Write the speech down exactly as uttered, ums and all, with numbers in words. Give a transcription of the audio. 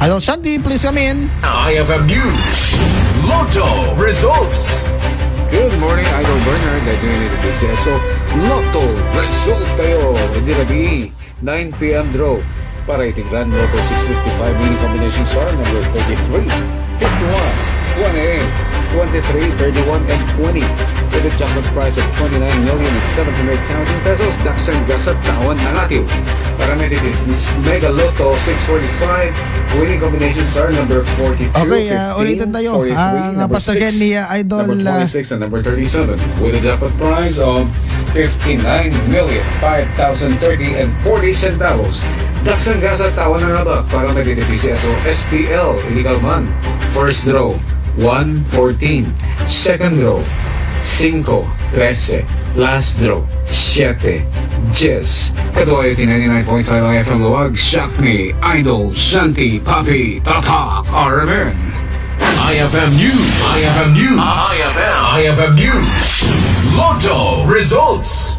Idol Shanti, please come in. I F M News. Lotto results. Good morning, Idol Bernard. Daytoy ni P C S O Lotto result tayo. Idi rabii, nine p.m. draw para iti Grand Lotto six fifty-five, winning combinations are number thirty-three, fifty-one, twenty-eight, twenty-three, thirty-one, and twenty, with a jackpot price of twenty-nine million and seven hundred thousand pesos. Daksan gasa tawan nangatiw. Para iti Mega Lotto six forty-five, winning combinations are number forty-two, Okay, ah, ulitin tayo. Ah, napasagan ni, ah, Idol, number ah, twenty-six, and number thirty-seven, with a jackpot price of fifty-nine million five thousand thirty and forty centavos. Daksan gasa tawan nangabak para iti P C S O S T L, illegal man. First draw, one fourteen. Second draw, cinco trece. Last draw, siete diez. Kadua iti ninety-nine point five I F M Laoag, siak ni Idol Shanti Papi Tatak Armen. I F M News. I F M News. I F M. I F M News. Lotto results.